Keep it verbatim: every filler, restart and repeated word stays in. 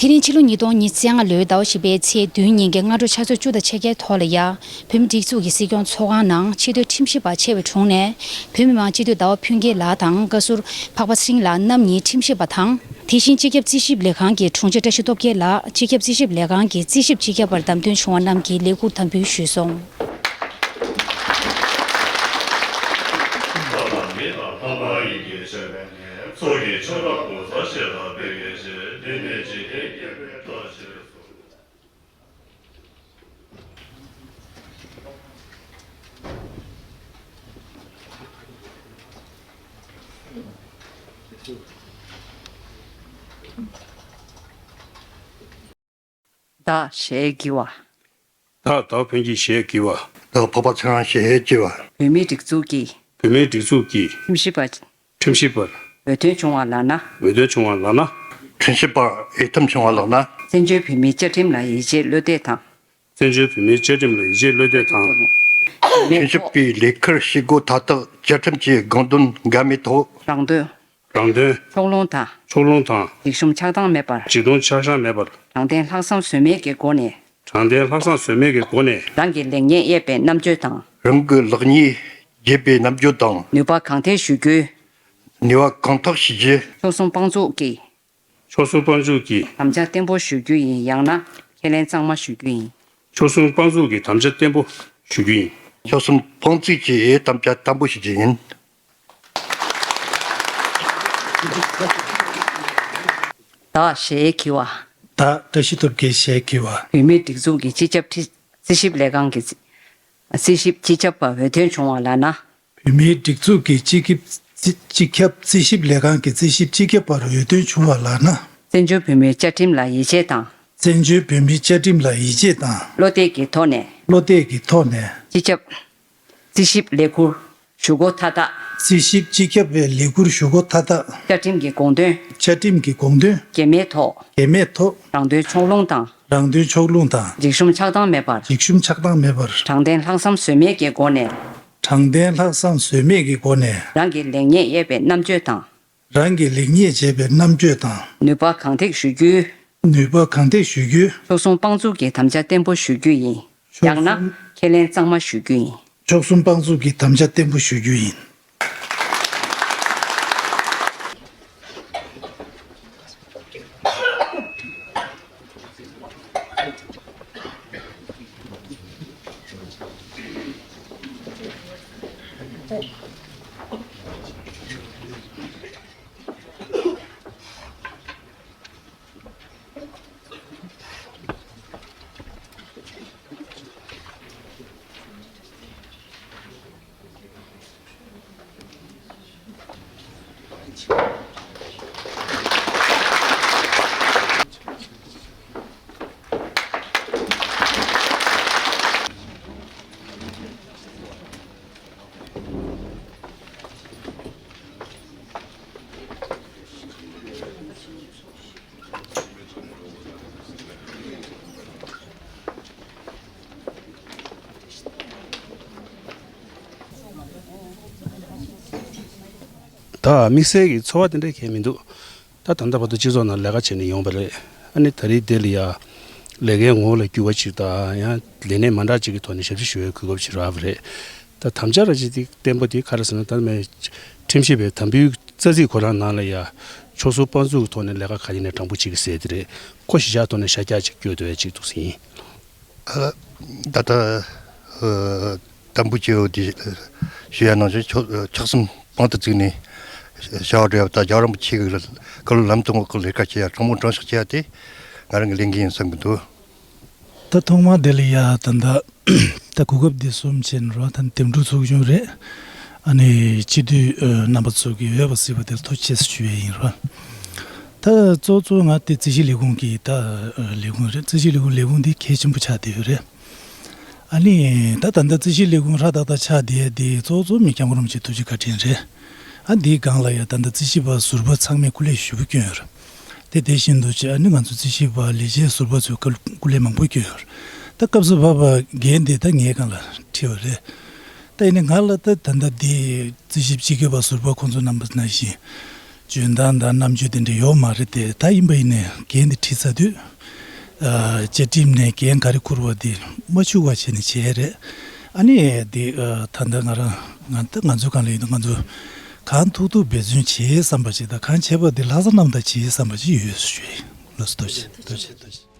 དེ་རིང་ཕྱི་ལོ་ཉིས་སྟོང་ཉི་ཤུ་རྩ་ལྔ་ལོའི་ཟླ་བ་བཞི་པའི་ཚེས་བདུན་ཉིན་གྱི་སྔ་དྲོ་ཆུ་ཚོད་བཅུ་དང་ཕྱེད་ཀའི་ཐོག་ལ་ཡ། བོད་མིའི་སྒྲིག་འཛུགས་ཀྱི་སྲིད་སྐྱོང་ཚོགས་ཁང་ནང་ཆེས་མཐོའི་ཁྲིམས་ཞིབ་པ་ཆེ་བའི་དྲུང་ནས་བོད་མི་མང་སྤྱི་འཐུས་ཟླ་བ་ཕུན་སྐྱིད་ལགས་དང་བཀའ་ཟུར་འཕགས་པ་ཚེ་རིང་ལགས་རྣམ་གཉིས་ཁྲིམས་ཞིབ་པ་དང་། དེ་བཞིན་སྤྱི་ཁྱབ་རྩིས་ཞིབ་ལས་ཁང་གི་དྲུང་ཆེ་བཀྲ་ཤིས་སྟོབས་རྒྱལ་ལགས་སྤྱི་ཁྱབ་རྩིས་ཞིབ་ལས་ཁང་གི་རྩིས་ཞིབ་སྤྱི་ཁྱབ་པར་བདམས་ཐོན་བྱུང་བ་རྣམས་ཀྱིས་ལས་ཁུར་དམ་འབུལ་ཞུས་སོང་། ཚོགས་ཀྱི་ཆོ་ག་གོ་ས་ཞེས་ལ་སྤེལ་བའི་ཞེས་འདི་ནས་ཇི་སྐད་བསྐྱེད་པའི་བཀྲ་ཤིས་སོ། བདག་ཞེས་བགྱི་བ། བདག་ཟླ་བ་ཕུན་སྐྱིད་ཞེས་བགྱི་བ། བདག་འཕགས་པ་ཚེ་རིང་ཞེས་བགྱི་བ། བོད་མིའི་སྒྲིག་འཛུགས་ཀྱི་བོད་མིའི་སྒྲིག་འཛུགས་ཀྱི་ཁྲིམས་ཞིབ་པ་ཁྲིམས་ཞིབ་པར་འོས་ཐོན་བྱུང་བ་ལགས་ན། འོས་ཐོན་བྱུང་བ་ལགས་ན། ཁྲིམས་ཞིབ་པར་འོས་འདེམས་བྱུང་བ་ལགས་ན། བཙན་བྱོལ་བོད་མིའི་བཅའ་ཁྲིམས་ལ་ཡིད་ཆེས་བློ་གཏད་དང་། བཙན་བྱོལ་བོད་མིའི་བཅའ་ཁྲིམས་ལ་ཡིད་ཆེས་བློ་གཏད་དང་། ཁྲིམས་ཞིབ་པའི་ལས་ཁུར་ཞུ་སྒོ་མཐའ་དག་བཅའ་ཁྲིམས་ཀྱི་དགོངས་དོན་འགལ་མེད་ཐོག་རང་དོན། རང་དོན། ཕྱོགས་ལྷུང་དང་། ཕྱོགས་ལྷུང་དང་། འཇིགས་ཞུམ་ཆགས་སྡང་མེད་པར། འཇིགས་ཞུམ་ཆགས་སྡང་མེད་པར། དྲང་བདེན་ལྷག་བསམ་ཟོལ་མེད་ཀྱི་སྒོ་ནས། དྲང་བདེན་ལྷག་བསམ་ཟོལ་མེད་ཀྱི་སྒོ་ནས། རང་གི་ལེགས་ཉེས་དབྱེ་བའི་རྣམ་དཔྱོད་དང་། རང་གི་ལེགས་ཉེས་འབྱེད་པའི་རྣམ་དཔྱོད་དང་། ནུས་པ་གང་ཐད་ཞུ་རྒྱུའི། ནུས་པ་གང་ཐད་ཞུ་རྒྱུའི། ཕྱོགས་མཚུངས་དཔང་འཛུགས་ཀྱི། ཕྱོགས་མཚུངས་དཔང་འཛུགས་ཀྱི། དམ་བཅའ་བརྟན་པོ་ཞུ་རྒྱུ་ཡིན། ཡང་ན་ཁས་ལེན་གཙང་མ་ཞུ་རྒྱུ་ཡིན། ཕྱོགས་མཚུངས་དཔང་འཛུགས་ཀྱི་དམ་བཅའ་བརྟན་པོ་ཞུ་རྒྱུ་ཡིན། ཕྱོགས་མཚུངས་དཔང་འཛུགས་ཀྱི་དམ་བཅའ་བརྟན་པོ་ཞུ་རྒྱུ་ཡིན། བདག་ཞེས་བགྱི་བ། བདག་བཀྲ་ཤིས་སྟོབས་རྒྱལ་ཞེས་བགྱི་བ། བོད་མིའི་སྒྲིག་འཛུགས་ཀྱི་སྤྱི་ཁྱབ་ཁྲི་རྩིས་ཞིབ་ལས་ཁང་གི་རྩིས་རྩིས་ཞིབ་སྤྱི་ཁྱབ་པར་འོས་ཐོན་བྱུང་བ་ལགས་ན། བོད་མིའི་སྒྲིག་འཛུགས་ཀྱི་སྤྱི་ཁྱབ་རྩིས་སྤྱི་ཁྱབ་རྩིས་ཞིབ་ལས་ཁང་གི་རྩིས་ཞིབ་སྤྱི་ཁྱབ་པར་འོས་ཐོན་བྱུང་བ་ལགས་ན། བཙན་བྱོལ་བོད་མིའི་བཅའ་ཁྲིམས་ལ་ཡིད་ཆེས་དང་། བཙན་བྱོལ་བོད་མིའི་བཅའ་ཁྲིམས་ལ་ཡིད་ཆེས་དང་། བློ་གཏད་ཀྱི་ཐོག་ནས། བློ་གཏད་ཀྱི་ཐོག་ནས། སྤྱི་ཁྱབ་རྩིས་ཞིབ་ལས་ཁུར་ཞུ་སྒོ་མཐའ་དག་རྩིས་ཞིབ་སྤྱི་ཁྱབ་པའི་ལས་ཁུར་ཞུ་སྒོ་མཐའ་དག་བཅའ་ཁྲིམས་ཀྱི་དགོངས་དོན། བཅའ་ཁྲིམས་ཀྱི་དགོངས་དོན། འགལ་མེད་ཐོག་འགལ་མེད་ཐོག་རང་དོན་ཕྱོགས་ལྷུང་དང་། རང་དོན་ཕྱོགས་ལྷུང་དང་། འཇིགས་ཞུམ་ཆགས་སྡང་མེད་པར། འཇིགས་ཞུམ་ཆགས་སྡང་མེད་པར། དྲང་བདེན་ལྷག་བསམ་ཟོལ་མེད་ཀྱི་སྒོ་ནས། དྲང་བདེན་ལྷག་བསམ་ཟོལ་མེད་ཀྱི་སྒོ་ནས། རང་གི་ལེགས་ཉེས་དབྱེ་བའི་རྣམ་དཔྱོད་དང་། རང་གི་ལེགས་ཉེས་འབྱེད་པའི་རྣམ་དཔྱོད་དང་། ནུས་པ་གང་ཐད་ཞུ་རྒྱུའི། ནུས་པ་གང་ཐད་ཞུ་རྒྱུའི། ཕྱོགས་མཚུངས་དཔང་འཛུགས་ཀྱི་དམ་བཅའ་བརྟན་པོ་ཞུ་རྒྱུ་ཡིན། ཕྱོགས་ཡང་ན། མཚུངས། ཁས་ལེན་གཙང་མ་ཞུ་རྒྱུ་ཡིན། ཕྱོགས་མཚུངས་དཔང་འཛུགས་ཀྱི་དམ་བཅའ་བརྟན་པོ་ཞུ་རྒྱུ་ཡིན། ད་དམིགས་བསལ་གྱི་ཚོར་བ་དེ་འདྲ་གང་ཡང་མི་འདུག་ད་ད་ལྟ་བར་དུ་སྤྱི་ཚོགས་ནང་ལས་ཀ་བྱས་ནས་ཡོང་བ་རེད། ཨ་ནི་ད་རེས་འདི་ལ་ཡ་ལས་ཀའི་ངོ་བོ་ལ་འགྱུར་བ་ཅིག་དང་ཡང་ལས་གནས་མ་འདྲ་ཅིག་གི་ཐོག་ནས་ཞབས་ཕྱི་ཞུ་བའི་གོ་སྐབས་ཅིག་རག་པ་རེད། ད་དམ་བཅའ་ར་ཅིག་དེ་བརྟན་པོ་དེ་ག་རེ་ཟེར་ན། ད་མེད་ཁྲིམས་ཞིབ་པའི་དམ་འབུལ་རྩ་ཚིག་ཁོ་རང་ནང་ལ་ཡ་ཕྱོགས་སུ་དཔང་བཙུགས་ཀྱི་ཐོག་ནས་ལས་ཀ་ག་ཡིན་ནའི་དྲང་པོ་བྱེད་ཀྱི་ཟེར་དེ་རེད། ཁོ་གཞིས་ཆགས་ཐོག་ནས་ཤར་རྒྱག་ཅིག་སྐྱོད་འདོད་ཅིག་འདུག་ཟིན། ད་ལྟ་དམ་འབུལ་བྱས་ཡོད་དེ་ཞུ་ཡ་ནང་བཞིན་ཕྱོགས་ཕྱོགས་སུ་དཔང་དུ་བཙུགས་ནས་བྱ་བ་སྒྲུབ་ཡ་དང་རྒྱལ་བ་རིན་པོ་ཆེ་གི་བཀའ་སློབ་ལམ་སྟོན་འོག་གི་ལས་ཀ་བྱེད་ཡ། དྲང་མོ་དྲང་གཞག་བྱེད་ཡ་དེ་ང་རང་གི་ལས་འགན་ཡིན་བསམ་གྱི་འདུག་ད་ཐོག་མར་དེ་ལ་ཡ་ད་ལྟ་ད་གོ་སྐབས་འདི་གསུམ་བྱས་ནས་རོ། ད་འདེམས་སྒྲུག་ཚོགས་ཆུང་རེད། ཨ་ནི་སྤྱི་འཐུས་རྣམ་པ་ཚོ་གི་འོས་པ་གཟིགས་པ་དེ་ལ་ཐུགས་རྗེ་ཆེ་ཞུ་ཡས་ཡིན་རོ། ད་གཙོ་གཙོ་ང་དེ་རྩིས་ཞིབ་ལས་ཁུངས་ཀྱི་ད་ལས་ཁུངས་རེད། རྩིས་ཞིབ་ལས་ཁུངས་ལས་ཁུངས་འདི་གལ་ཆེན་པོ་ཆགས་བསྡད་ཡོད་རེད། ཨ་ནི་ད་ད་ལྟ་རྩིས་ཞིབ་ལས་ཁུངས་ཧྲ་ཏག་ཏག་ཆགས་བསྡད་ཡ་འདི་གཙོ་གཙོ་མི་སྐྱབས་མགོན་རིན་པོ་ཆེ་ཐུགས་རྗེ་བཀའ་དྲིན་རེད། ཨ་འདིའི་སྒང་ལ་ཡ་ད་ལྟ་རྩིས་ཞིབ་པ་ཟུར་པ་ཚང་མས་སྐུ་ལས་ཞེ་པོ་བསྐྱོན་ཡོད་རེད། དེ་དེ་བཞིན་དུ་ཅི་ཨ་ནི་ང་ཚོ་རྩིས་ཞིབ་པ་ལས་བྱེད་ཟུར་པ་ཚོས་སྐུ་སྐུ་ལས་མང་པོ་བསྐྱོན་ཡོད་རེད། ད་སྐབས་སུ་བབས་པ་འགན་དེ་ད་ངའི་སྒང་ལ་ཁྲིད་པ་རེད། ད་ཡིན་ནའི་ང་ལ་ད་ད་ལྟ་འདི་རྩིས་ཞིབ་སྤྱི་ཁྱབ་པ་ཟུར་པ་ཁོང་ཚོ་རྣམ་པ་ནང་བཞིན་ འཇོན་ཐང་དང་རྣམ་དཔྱོད་དེ་འདྲ་ཡོད་མ་རེད་དེ། ད་ཡིན་པ་ཡིན་ནའི་འགན་དེ་འཁྲི་ཚར་དུས། ཨ། བཅའ་ཁྲིམས་ནས་འགན་ག་རེ་འཁུར་བ་དེ་མ་འཆུག་པ་བྱས་ནས་བྱས་རེད། ཨ་ནི་དེ། ཨ། ད་ལྟ་ང་རང་ང་ད་ང་ཚོའི་སྒང་ལ་ཡིན་ན་ང་ཚོ་གང་ཐུབ་ཐུབ་འབད་བརྩོན་བྱེད་བསམ་པ་ཞིག་དང་། གང་བྱས་པ་དེ་ལྷག་བསམ་རྣམ་དག་བྱེད་བསམ་པ་ཞིག་ཡོད་ཞུ་ཡིན། ལགས་སོ། ཐུགས་རྗེ་ཆེ། ཐུགས་རྗེ་ཆེ། ཐུགས་རྗེ་ཆེ།